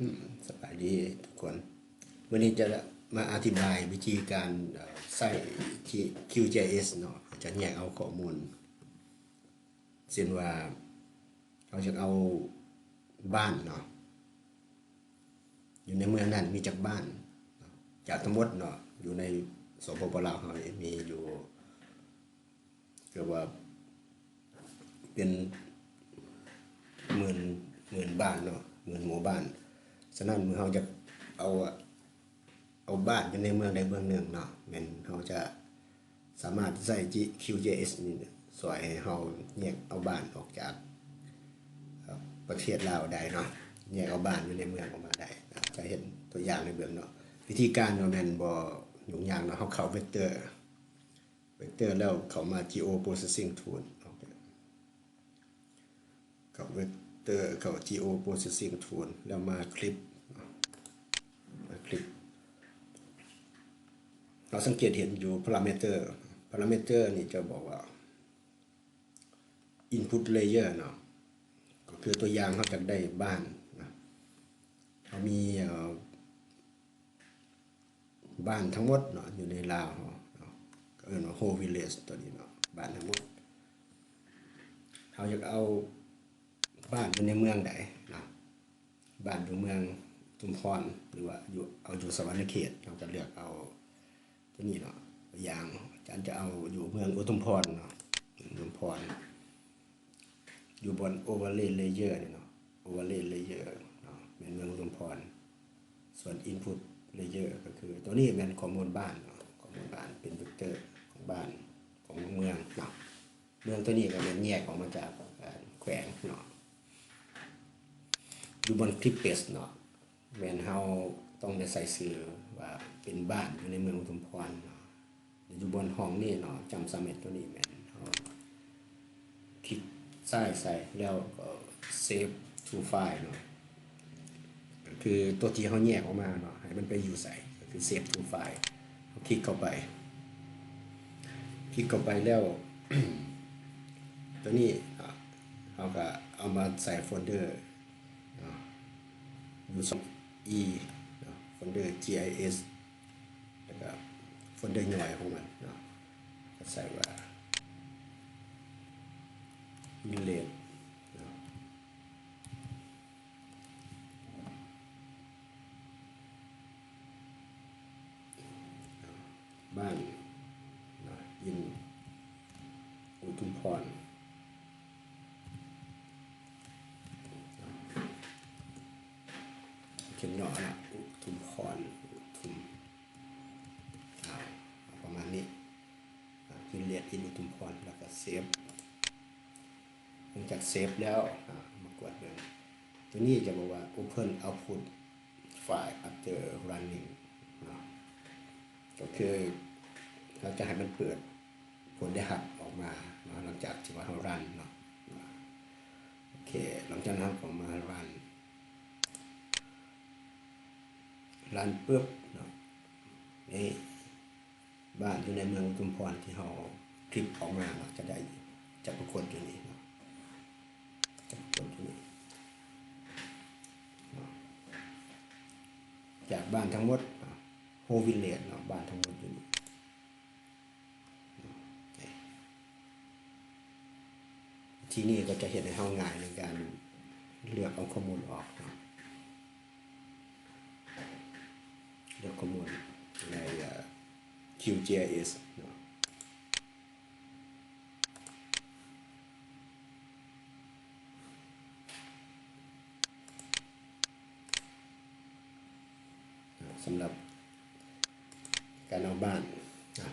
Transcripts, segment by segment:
ອືມ ສະບາຍດີທຸກຄົນ. ມື້ນີ້ຈະມາອະທິບາຍວິທີການ ເອີ ໃຊ້ QGIS ເນາະ, ຈະແຍກເອົາຂໍ້ມູນ ເຊັ່ນວ່າ ເຮົາຢາກເອົາບ້ານເນາະ, ຢູ່ໃນເມືອງນັ້ນມີຈັກບ້ານ ຈາກທັງໝົດເນາະ, ຢູ່ໃນ ສປປ ລາວ ເຮົານີ້ມີຢູ່ ເກືອບວ່າເປັນໝື່ນ ໝື່ນບ້ານເນາະ, ໝື່ນໝູ່ບ້ານ. ສະນັ້ນ ເມື່ອເຮົາຢາກເອົາ ເອົາບ້ານຢູ່ໃນເມືອງໃດເມືອງໜຶ່ງເນາະ, ແມ່ນເຮົາຈະສາມາດໃຊ້ QGIS ນີ້ຊ່ວຍໃຫ້ເຮົາແຍກເອົາບ້ານອອກຈາກ ເອີ ປະເທດລາວໄດ້ເນາະ, ແຍກເອົາບ້ານຢູ່ໃນເມືອງອອກມາໄດ້. ຈະເຮັດຕົວຢ່າງໃຫ້ເບິ່ງເນາະ. ວິທີການກໍແມ່ນບໍ່ຫຍຸ້ງຍາກເນາະ, ເຮົາເຂົ້າ Vector Vector ແລ້ວເຂົ້າມາ Geoprocessing Tool ເຂົ້າ Vector ເຂົ້າ Geoprocessing Tool ແລ້ວມາ Clip ມາ Clip ເຮົາສັງເກດເຫັນຢູ່ Parameter Parameter ນີ້ຈະບອກວ່າ Input Layer ເນາະ, ກໍຄືຕົວຢ່າງເຮົາຢາກໄດ້ບ້ານນະ, ເຮົາມີ ເອີ ບ້ານທັງໝົດເນາະ ຢູ່ໃນລາວເຮົາເນາະ, ກໍເອີ້ນວ່າ Whole Village ຕົວນີ້ເນາະ, ບ້ານທັງໝົດ. ເຮົາຢາກເອົາບ້ານຢູ່ໃນເມືອງໃດເນາະ, ບ້ານຢູ່ເມືອງອຸທຸມພອນ ຫຼືວ່າຢູ່ ເອົາຢູ່ສະຫວັນນະເຂດ, ເຮົາກໍເລືອກເອົາຕົວນີ້ເນາະ. ຕົວຢ່າງ ອາຈານຈະເອົາຢູ່ເມືອງອຸທຸມພອນເນາະ, ອຸທຸມພອນ. ຢູ່ບ່ອນ Overlay Layer ນີ້ເນາະ, Overlay Layer ເນາະ ແມ່ນເມືອງອຸທຸມພອນ. ສ່ວນ Input Layer ກໍຄືຕົວນີ້ແມ່ນຂໍ້ມູນບ້ານເນາະ, ຂໍ້ມູນບ້ານເປັນ Vector ຂອງບ້ານ ຂອງເມືອງເນາະ. ເມືອງຕົວນີ້ກໍແມ່ນແຍກອອກມາຈາກ ເອີ ແຂວງເນາະ. ຢູ່ບ່ອນ Clip Base ເນາະ ແມ່ນເຮົາຕ້ອງໄດ້ໃສ່ຊື່ວ່າເປັນບ້ານຢູ່ໃນເມືອງອຸທຸມພອນເນາະ. ຢູ່ບ່ອນຫ້ອງນີ້ເນາະ, Jump Summit ຕົວນີ້ແມ່ນເຮົາຄລິກຊ້າຍໃສ່ ແລ້ວກໍ Save to File ເນາະ, ກໍຄືຕົວທີ່ເຮົາແຍກອອກມາເນາະ ໃຫ້ມັນໄປຢູ່ໃສ ກໍຄື Save to File. ເຮົາຄລິກເຂົ້າໄປ ຄລິກເຂົ້າໄປແລ້ວ ຕົວນີ້ເນາະ ເຮົາກໍເອົາມາໃສ່ໂຟນເດີເນາະ ຢູ່ຊ່ອງ E ເນາະ, ໂຟນເດີ GIS ແລ້ວກໍໂຟນເດີຍ່ອຍຂອງມັນເນາະ, ກໍໃສ່ວ່າ Village ເນາະ, ບ້ານເນາະ in ອຸທຸມພອນ. ຂຽນຫຍໍ້ນະ ອຸທຸມພອນ ອຸທຸມ ອາ ປະມານນີ້ ອາ Village in ອຸທຸມພອນ ແລ້ວກໍ Save. ຫຼັງຈາກ Save ແລ້ວ ອາ ມາກວດເບິ່ງ ຕົວນີ້ຈະບອກວ່າ Open output file after running ເນາະ, ກໍຄືເຮົາຈະໃຫ້ມັນເປີດຜົນໄດ້ຮັບອອກມາເນາະ ຫຼັງຈາກທີ່ວ່າເຮົາ run ເນາະ. ໂອເຄ ຫຼັງຈາກນັ້ນເຮົາກໍມາ run run ປຶບເນາະ ນີ້ ບ້ານຢູ່ໃນເມືອງອຸທຸມພອນທີ່ເຮົາຄລິບອອກມາເນາະ ຈະໄດ້ ຈະປາກົດຢູ່ນີ້ເນາະ ຈະປາກົດຢູ່ນີ້ເນາະ ຈາກບ້ານທັງໝົດເນາະ Whole Village ເນາະ ບ້ານທັງໝົດຢູ່ນີ້. ວິທີນີ້ກໍຈະເຮັດໃຫ້ເຮົາງ່າຍໃນການເລືອກເອົາຂໍ້ມູນອອກເນາະ ເລືອກຂໍ້ມູນໃນ ເອີ QGIS ເນາະ. ສຳລັບການເອົາບ້ານເນາະ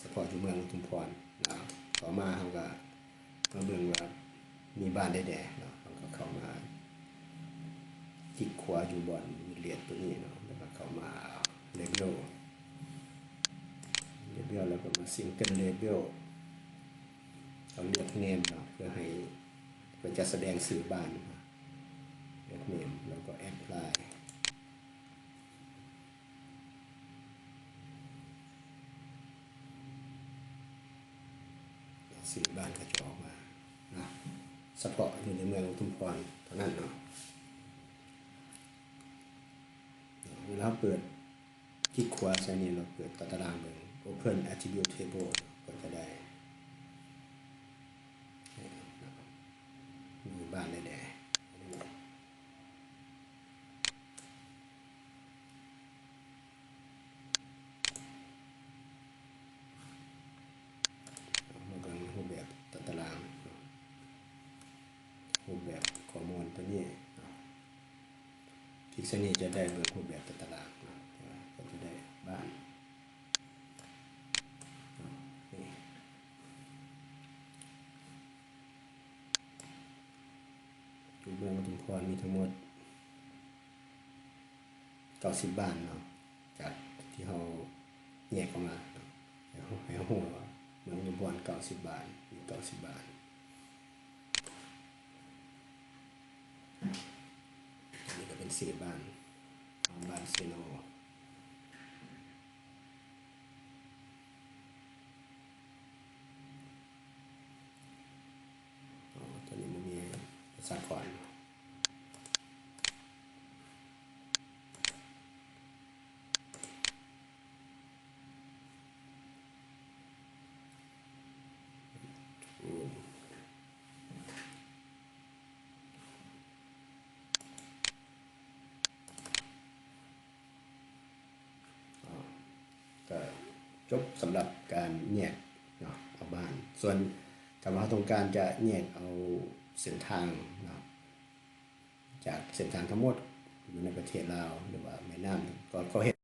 ສະເພາະຢູ່ເມືອງອຸທຸມພອນເນາະ ຕໍ່ມາເຮົາກໍມາເບິ່ງວ່າມີບ້ານໃດແດ່ເນາະ ເຮົາກໍເຂົ້າມາຄລິກຂວາຢູ່ບ່ອນ Village ຕົວນີ້ເນາະ ແລ້ວກໍເຂົ້າມາ Label Label ແລ້ວກໍມາ Single Label ເຮົາເລືອກ Name ເນາະ ເພື່ອໃຫ້ ເພື່ອຈະສະແດງຊື່ບ້ານ ເລືອກ Name ແລ້ວກໍ Apply ຊື່ບ້ານກໍຈະອອກມາເນາະ ສະເພາະຢູ່ໃນເມືອງອຸທຸມພອນເທົ່ານັ້ນເນາະ. ເຮົາເປີດ ຄລິກຂວາໃສ່ນີ້ ແລ້ວເປີດຕາຕະລາງເບິ່ງ Open Attribute Table ກໍຈະໄດ້ ມີບ້ານແດ່ໆ ມາເບິ່ງຮູບແບບຕາຕະລາງເນາະ ຮູບແບບຂໍ້ມູນຕົວນີ້ເນາະ ຄລິກໃສ່ນີ້ຈະໄດ້ເບິ່ງຮູບແບບຕາຕະລາງເນາະ ແຕ່ວ່າກໍຈະໄດ້ບ້ານເນາະ ນີ້ ເມືອງປະທຸມພອນມີທັງໝົດ ເກົ້າສິບບ້ານເນາະ ຈາກທີ່ເຮົາແຍກອອກມາເນາະ ໃຫ້ເຮົາ ໃຫ້ເຮົາຮູ້ວ່າເມືອງປະທຸມພອນເກົ້າສິບບ້ານ ມີເກົ້າສິບບ້ານ ອັນນີ້ກໍເປັນເສດບ້ານ ບ້ານເຊໂນ ອໍ ຕົວນີ້ບໍ່ມີປະຊາກອນ. ກໍຈົບສຳລັບການແຍກເນາະ ເອົາບ້ານ. ສ່ວນຖ້າວ່າເຮົາຕ້ອງການຈະແຍກເອົາເສັ້ນທາງເນາະ ຈາກເສັ້ນທາງທັງໝົດຢູ່ໃນປະເທດລາວ ຫຼືວ່າແມ່ນ້ຳ ກໍ ກໍເຮັດ